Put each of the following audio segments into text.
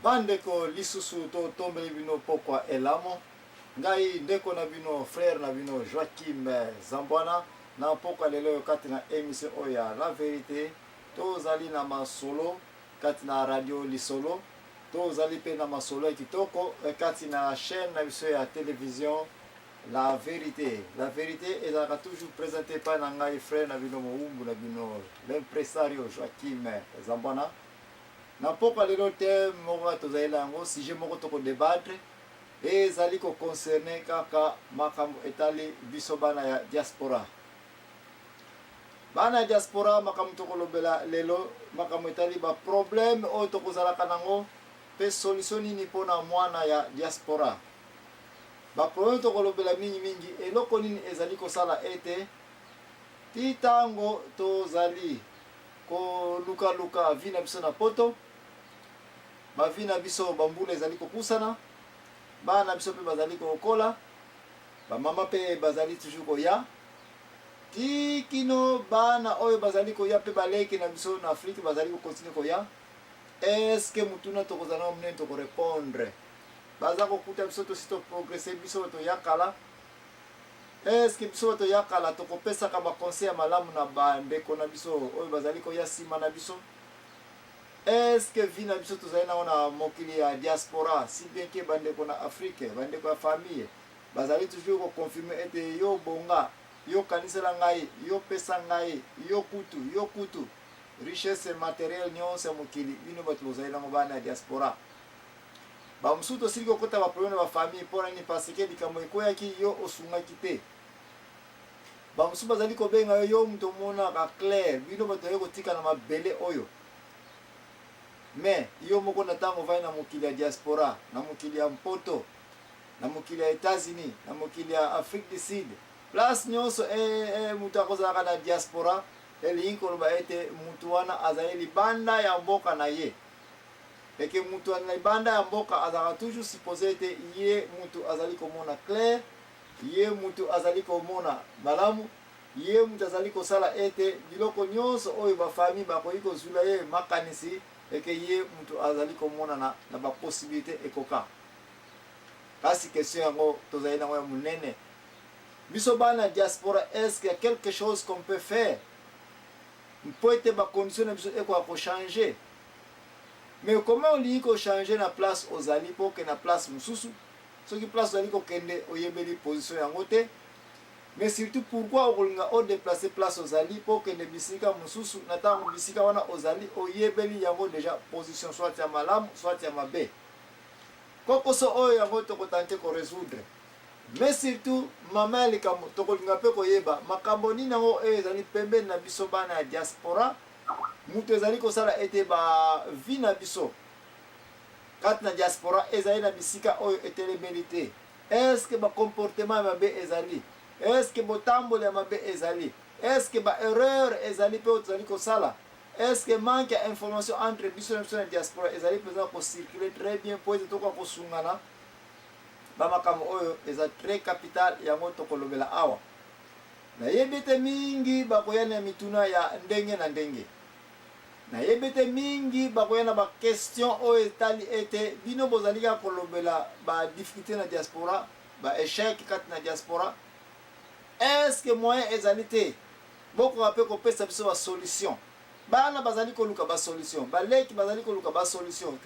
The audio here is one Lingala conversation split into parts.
Bandeko lisusu totombeli bino pokwa elamo. Ngai ndeko na bino, frère na bino Joachim Zambwana, na pokwa lelo oyo kati na emission oyo ya La Verite, tozali na masolo kati na radio Lisolo, tozali mpe na masolo ya kitoko kati na chaîne na biso ya television La Verite. La Verite ezalaka toujours presente epai na ngai frère na bino, mowumbu na bino, l'impresario Joachim Zambwana. Na pokwa lelo thème moko kaka tozali na yango, sujet moko toko debattre ezali ko concerner kaka makambo etali biso bana ya diaspora. Bana ya diaspora, makambo tokolobela lelo, makambo etali ba problème oyo tokozalaka nango mpe solution nini mpona mwana ya diaspora. Ba problème tokolobela mingi mingi, eloko nini ezali kosala ete ti tango tozali kolukaluka vie na biso na poto, ba vie na biso ba mbula ezali kopusana, bana na biso mpe bazali kokola, ba mama mpe bazali toujours koya, ti kino bana oyo bazali koya mpe baleki na biso na Afrique bazali ko continuer koya. Est-ce que motuna tokozala nango monene toko repondre? Baza kokuta biso tosi to progresser, biso bato ya kala. Est-ce que biso bato ya kala tokopesaka ba conseil ya malamu na ba ndeko na biso oyo bazali koya nsima na biso? Est-ce que vie na biso tozali nango na mokili ya diaspora, si bien que bandeko na Afrique, bandeko ya famille bazali toujours ko confirmer ete yo bonga, yo kanisela ngai, yo pesa ngai, yo kutu, yo kutu, richesse materielle nyonso ya mokili bino bato bozali nango bana ya diaspora. Ba mosusu tosili kokota ba problème na ba famille mpo na nini? Parce que likambo ekweyaki yo osungaki te. Ba mosusu bazali kobenga yo, yo moto omonaka clair, bino bato oye kotika na mabele oyo. Mais yo moko na ntango ovandi na mokili ya diaspora, na mokili ya Mpoto, na mokili ya Etats-Unis, na mokili ya Afrique du Sud, place nyonso moto akozalaka na diaspora, elingi koloba ete moto wana azali libanda ya mboka na ye. Eke mutu na libanda ya mboka azalaka toujours suppose ete ye mutu azali komona clair, ye mutu azali komona malamu, ye mutu azali kosala ete biloko nyonso oyo ba famille bakoki kozwila ye makanisi, eke ye mutu azali komonana na ba possibilite ekoka. Kasi question yango tozali nango ya munene, biso bana diaspora, est-ce qu'il y a quelque chose qu'on peut faire mpo ete ba conditions na biso ekoka ko changer? Mais comment olingi ko changer na place ozali po okende na place mosusu, soki place ozali kokende oyebeli position yango te? Mais surtout pourquoi okolinga o deplacer place ozali po okende bisika mosusu na tango bisika wana ozali oyebeli yango dejà position soit ya malamu soit ya mabe? Kokoso oyo yango toko tenter ko resoudre. Mais surtout mama ya likambo tokolinga pe koyeba makambo nini yango oyo ezali pembeni na biso bana ya diaspora Mutu ezali kosala ete ba vie na biso kati na diaspora ezali na bisika oyo etelemeli te. Est-ce que ba comportement ya mabe ezali? Est-ce que botamboli ya mabe ezali? Est-ce que ba erreurs ezali pe oyo tozali kosala? Est-ce que manque ya information entre biso na biso na diaspora ezali penza ko circuler très bien po ete tokoka kosungana? Ba makambo oyo eza très capital, yango tokolobela awa. Nayebi ete mingi bakoya na mituna ya ndenge na ndenge. Nayebi ete mingi bakoya na ba questions oyo etali ete bino bozali kaka kolobela ba difficultes na diaspora, ba echecs kati na diaspora. Est-ce que moyen ezali te bokoka pe kopesa biso ba solutions? Bana bazali koluka ba solutions, baleki bazali koluka ba solutions.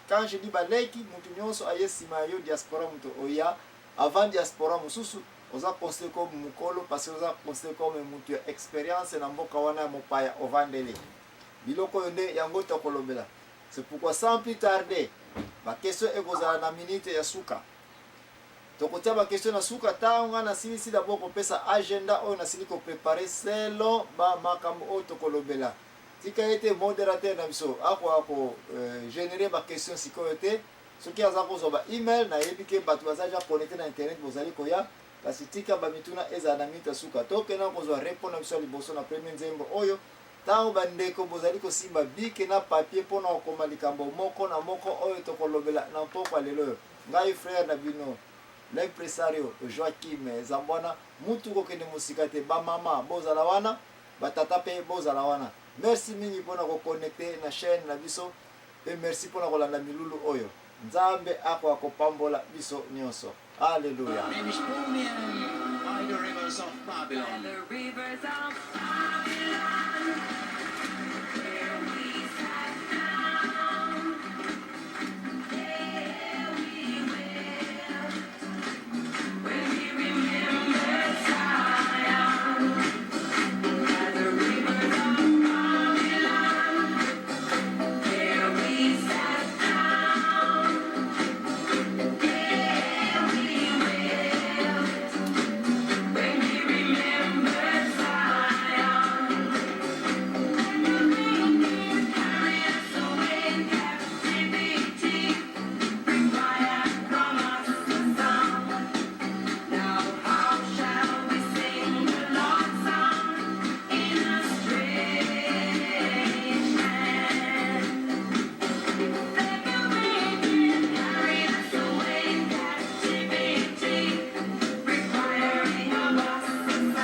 Quand je dis baleki, mutu nionso aye sima ya yo diaspora, mutu oya avant diaspora mosusu, Oza considere comme mukolo parce que oza considere comme mutu ya experience na mboka wana ya mopaya ovandeli. Biloko oyo nde yango tokolobela. C'est pourquoi sans plus tarder, ba questions ekozala na minute ya suka. Tokotia ba questions na suka tango nga nasilisi d'abord kopesa agenda oyo nasili ko preparer selon ba makambo oyo tokolobela. Tika ete moderateur na biso akoka ko generer ba questions sikoyo te. Soki aza kozwa ba email, nayebi ke batu baza dejà connecte na internet bozali koya, kasi tika ba mituna ezala na minute ya suka. Tokenda kozwa repos na biso ya liboso na premier nzembo oyo, tango ba ndeko bozali kosimba bic na papier pona kokoma likambo moko na moko oyo tokolobela na mpokwa lelo oyo. Ngai frère na bino, l'impresario Joachim Zambwana, mutu kokende mosika te, ba mama bozala wana, ba tata pe bozala wana. Merci mingi pona ko connecte na chaine na biso. Mpe merci mpo na kolanda milulu oyo. Nzambe akoka kopambola biso nionso. Alleluia.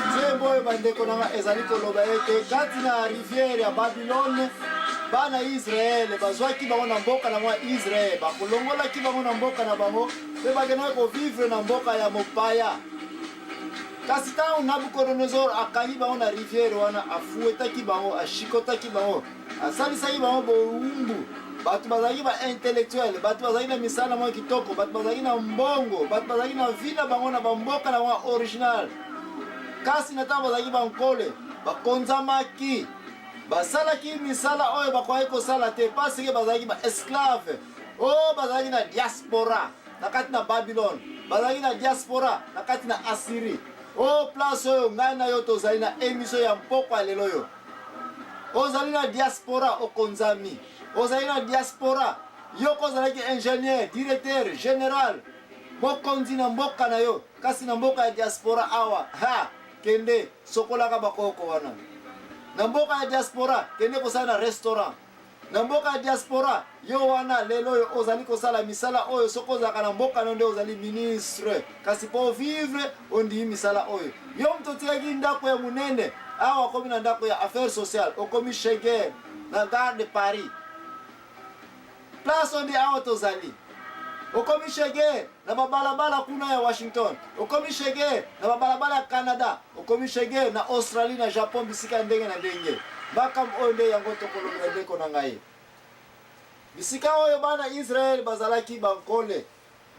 Nzembo oyo bandeko na nga ezali koloba ete kati na riviere ya Babylone bana Israele bazwaki bango na mboka na bango ya Israele, bakolongolaki bango na mboka na bango mpe bakendaki kovivre na mboka ya mopaya. Kasi ntango Nabukodonozor akangi bango na riviere wana, afuetaki bango, ashikotaki bango, asalisaki bango bowumbu. Bato bazalaki ba intellectuel, bato bazalaki na misala mwa kitoko, bato bazalaki na mbongo, bato bazalaki na vie na bango na bamboka na bango original. Kasi na ntango bazalaki bankole, bakonzamaki, basalaki misala oyo bakokaki kosala te, parce que bazalaki ba esclave. Oh, bazalaki na diaspora na kati na Babylone, bazalaki na diaspora na kati na Assyrie. Oh, place oyo ngai na yo tozali na emission ya mpokwa ya lelo oyo. Ozali na diaspora, okonzami. Ozali na diaspora, yo ko ozalaki ingénieur, directeur, général, mokonzi na mboka na yo, kasi na mboka ya diaspora awa, ha, kende sokolaka bakoko wana. Na mboka ya diaspora, kende kosala na restaurant. Na mboka ya diaspora, yo wana lelo oyo ozali kosala misala oyo soki ozalaka na mboka no nde ozali ministre, kasi mpo vivre ondimi misala oyo. Yo moto otikaki ndako ya monene awa okomi na ndako ya affaires sociales, okomi cheguer na gare de Paris. Place oyo nde awa tozali. Okomi cheguer na babalabala kuna ya Washington, okomi cheguer na babalabala ya Canada, okomi cheguer na Australie, na Japon, bisika ya ndenge na ndenge. Makambo oyo nde yango tokolobela ndeko na ngai. Bisika oyo bana Israël bazalaki bankole.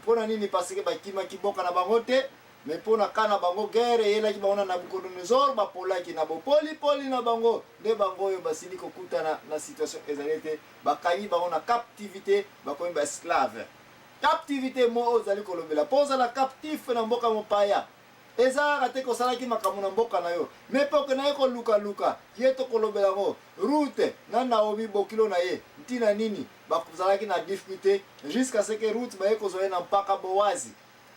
Mpo na nini? Parce que bakimaki mboka na bango te, mais mpo na cas na bango guerre eyelaki bango na Nabucodonosor, bapolaki na bopolipoli na bango nde bango oyo basili kokutana na situation ezali ete bakangi bango na captivite, bakomi ba esclave. Captivite mot oyo ozali kolobela mpo ozala captif na mboka mopaya eza kaka te kosalaki makambo na mboka na yo me mpe okendaki kolukaluka ye tokolobela yango Rute na Naomi bokilo na ye ntina nini bazalaki na difficulté jusqu'à ce que Rute baye kozwa ye na mpaka Boazi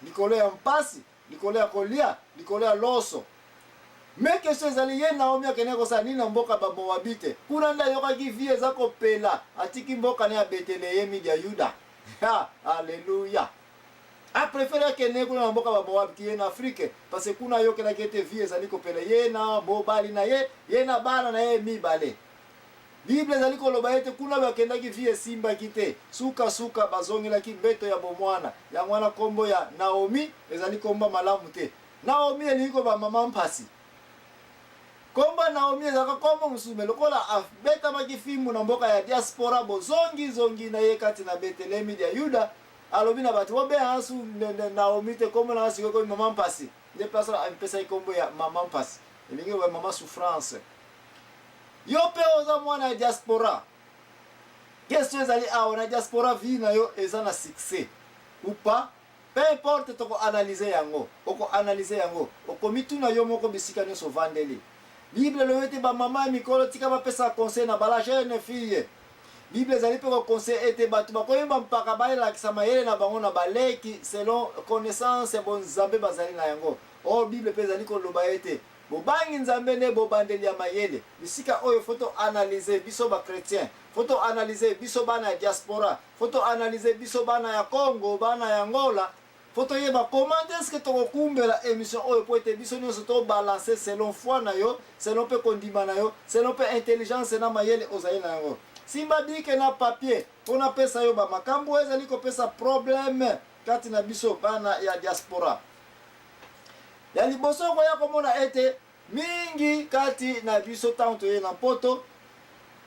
likolo ya mpasi likolo ya kolia likolo ya loso Me question ezali ye Naomi akendaki kosala nini na mboka ba Moabite? Kuna nde ayokaki vie eza kopela, atiki mboka na ya Betelehemi ya Yuda. Ha, alleluia. A prefere akende kuna na mboka ba Moab ki ye na Afrique parce que kuna ayokelaki ete vie ezali kopela ye na mobali na ye, ye na bana na ye mibale. Bible ezali koloba ete kuna bakendaki vie esimbaki te, suka suka bazongelaki mbeto ya bomwana. Yango wana kombo ya Naomi ezali kombo malamu te. Naomi elingi koloba mama mpasi. Kombo ya Naomi ezalaka kombo mosusu, me lokola abetamaki fimbu na mboka ya diaspora, bozongi zongi na ye kati na Betelemi ya Yuda, alobi na bato, bobenga nga su Naomi te, kombo na nga sikoyo ekomi mama mpasi. Nde place wana amipesaki kombo ya mama mpasi, elingi koloba mama souffrance. Yo mpe oza mwana ya diaspora, question ezali awa na diaspora, vie na yo eza na succès ou pas? Peu importe toko analyser yango, oko analyser yango, okomituna yo moko bisika nionso ovandeli. Bible elobi ete ba mama ya mikolo tika bapesaka conseil na ba la jeune fille. Bible ezali pe ko conseiller ete batu bakomi ba mpaka balakisa mayele na bango na baleki selon connaissance ya bonzambe bazali na yango. Or Bible pe ezali koloba ete bobangi Nzambe nde bobandeli ya mayele. Bisika oyo faut to analyser biso ba chretiens, faut to analyser biso bana ya diaspora, Faut to analyser biso bana ya Congo, bana ya Angola, faut toyeba comment est-ce que tokokumbela emission oyo po ete biso nionso to balancer selon foi na yo, selon pe kondima na yo, selon pe intelligence na mayele ozali na yango. Simba bic na papier mpo napesa yo ba makambo oyo ezali kopesa problème kati na biso bana ya diaspora. Ya liboso okoya komona ete mingi kati na biso ntango toye na Mpoto,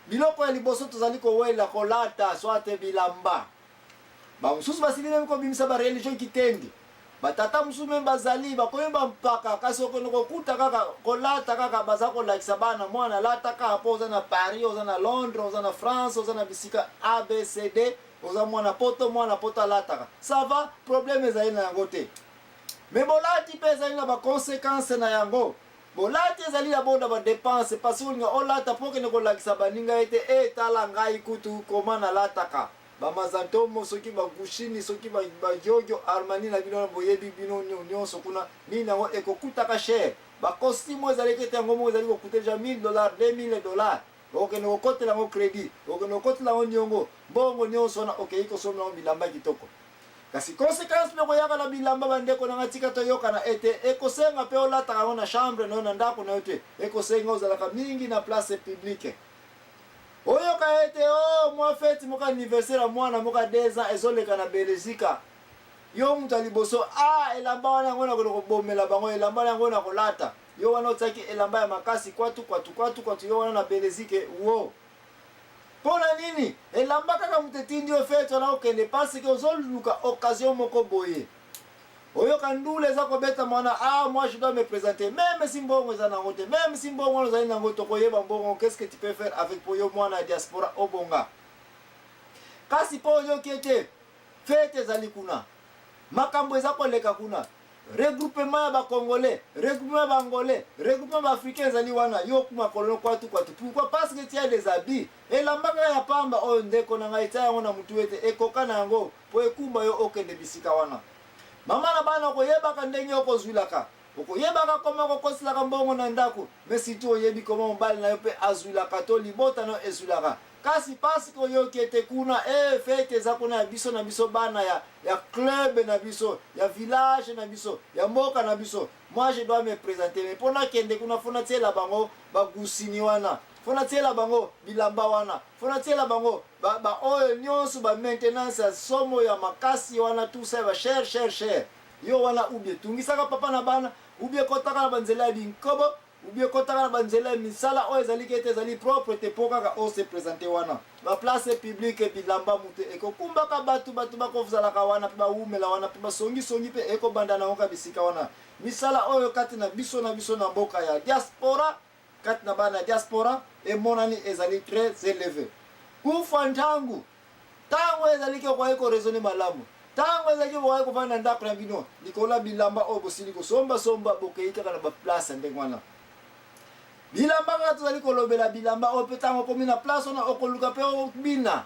biloko ya liboso tozali kowela kolata soit bilamba. Ba mosusu basili meme kobimisa ba religion kitendi. Ba tata mosusu meme bazali bakomi ba mpaka, kasi okende kokuta kaka kolata kaka baza kolakisa bana mwana lata kaka mpo oza na Paris, oza na Londres, oza na France, oza na bisika ABCD, oza mwana poto, mwana poto alataka. Ça va, problème ezali na yango te. Mais bolati mpe ezali na ba consequences na yango. Bolati ezali d'abord na ba depenses parce que olinga olata mpo okende kolakisa baninga ete e tala ngai kutu koma nalataka. Ba mazantomo soki ba gushini soki ba ba Giorgio Armani na bino wana boyebi bino nyonso kuna nini yango ekokutaka cher. Ba costume oyo ezalaki ete yango moko ezali kokuta deja 1000 dollars, 2000 dollars. Okende kokotela yango credit, okende kokotela yango niongo, mbongo nyonso wana okeyi kosomba yango bilamba kitoko. Kasi consequence mpe koyaka na bilamba bandeko na ngai tika toyokana ete ekosenga mpe olataka yango na chambre na yo na ndako na yo te, ekosenga ozalaka mingi na place publique. Oyoka ete oh mwa feti moko anniversaire ya mwana moko ya 2 ans ezoleka na Belgique. Yo moto ya liboso ah elamba wana yango nakende kobomela bango, elamba wana yango nakolata. Yo wana otiaki elamba ya makasi kwatu kwatu kwatu kwatu yo wana na Belgique wo. Mpo na nini? Elamba kaka moto etindi yo feti wana okende parce que ozoluka occasion moko boye. Oyoka ndula eza kobeta mwana ah moi je dois me présenter meme si mbongo eza nango te, meme si mbongo wana ozali nango tokoyeba mbongo qu'est-ce que tu peux faire avec po yo mwana ya diaspora obonga. Kasi po oyoki ete fete ezali kuna, makambo eza koleka kuna, regroupement ya ba congolais, regroupement ya ba angolais, regroupement ya ba africains ezali wana, yo kuma kolona kwatu kwatu. Pourquoi? Parce que tu as des habits. Elamba kaka ya pamba oyo ndeko na ngai tia yango na mutu ete ekoka na yango po ekumba yo okende bisika wana. Mama na bana okoyebaka ndenge okozwilaka, okoyebaka koma okokoselaka mbongo na ndako, mais surtout oyebi koma mobali na yo pe azwilaka to libota na yo ezwilaka. Kasi parce que oyoki ete kuna eh fete eza kuna ya biso na biso bana ya ya club na biso, ya village na biso, ya mboka na biso, moi je dois me presenter mais po nakende kuna faut natiela bango ba gusini wana, faut natiela bango bilamba wana, faut natiela bango ba ba oyo nyonso ba maintenance ya somo ya makasi wana tout ça ba cher cher cher. Yo wana ou bien tungisaka papa na bana, ou bien kotaka na banzela ya binkobo, ou bien kotaka na banzela ya misala oyo ezali ke ete ezali propre te po kaka o se presenter wana. Ba place publique bilamba moto ekokumbaka bato, bato bakozalaka wana pe bawumela wana pe basongisongi pe ekobanda na yango ka bisika wana. Misala oyo kati na biso na biso na mboka ya diaspora, kati na bana ya diaspora emonani ezali très eleve. Kufa ntangu, ntango ezali ke okoki ko raisonner malamu, ntango ezali ke bokoki kovanda na ndako na bino likolo ya bilamba oyo bosili kosombasomba, bokei kaka na ba place ya ndenge wana. Bilamba kaka tozali kolobela bilamba oyo mpe ntango okomi na place wana okoluka mpe obina.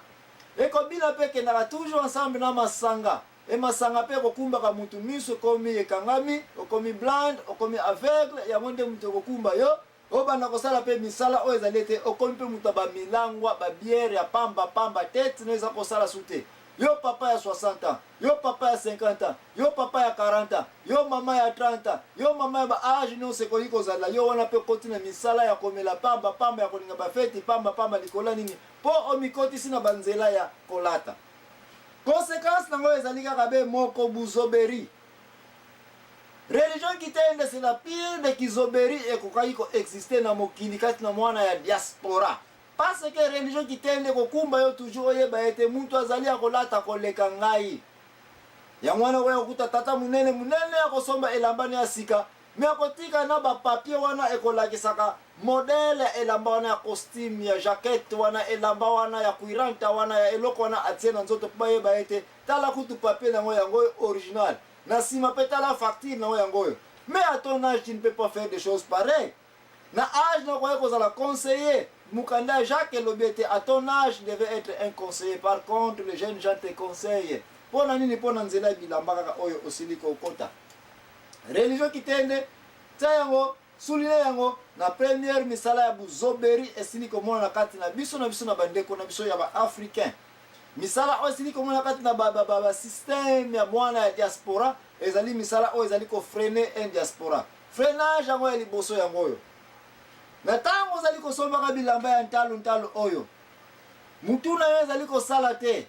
Ekobina mpe ekendaka toujours ensemble na masanga. E masanga mpe ekokumbaka mutu miso ekomi ekangami, okomi blind, okomi aveugle, yango nde mutu ekokumba yo, obanda kosala mpe misala oyo ezali ete okomi mpe mutu ya ba milangwa, ba bière ya pamba pamba, tete no eza kosala su te. Yo papa ya 60 ans, yo papa ya 50 ans, yo papa ya 40 ans, yo mama ya 30 ans, yo mama ya ba age nyonso ekoki kozala, yo wana mpe okoti na misala ya komela pamba pamba, ya kolinga ba feti pamba pamba, likolo ya nini? Mpo omikotisi na ba nzela ya kolata. Consequence nango ezali kaka be moko buzoberi. Religion kitende c'est la pire de kizoberi ekokaki ko exister na mokili kati na mwana ya diaspora. Parce que religion kitende kokumba yo toujours oyeba ete mutu azali ya kolata koleka ngai. Yango wana okoya kokuta tata munene munene akosomba elamba ne ya sika mais akotika na ba papier wana ekolakisaka modèle ya elamba wana ya costume ya jaquette wana elamba wana ya cuiranta wana ya eloko wana atie na nzoto mpo bayeba ete tala kutu papier nango yango oyo original na sima mpe tala facture nango yango oyo. Mais à ton âge tu ne peux pas faire des choses pareilles. Na âge nakoki kozala conseiller. Mokanda ya Jacques elobi ete à ton âge devait être un conseiller, par contre les jeunes gens te conseillent. Mpo na nini? Mpo na nzela ya bilamba kaka oyo osili kokota. Religion kitende, tia yango, souligne yango na première misala ya buzoberi esili komonana kati na biso na biso na bandeko na biso ya ba africain. Misala oyo esili komonana kati na ba, ba, ba, ba système ya mwana ya diaspora ezali misala oyo ezali ko freiner un diaspora. Freinage yango ya liboso yango oyo. Na ntango ozali kosombaka bilamba ya ntalo ntalo oyo, Mutu na yo ezali kosala te.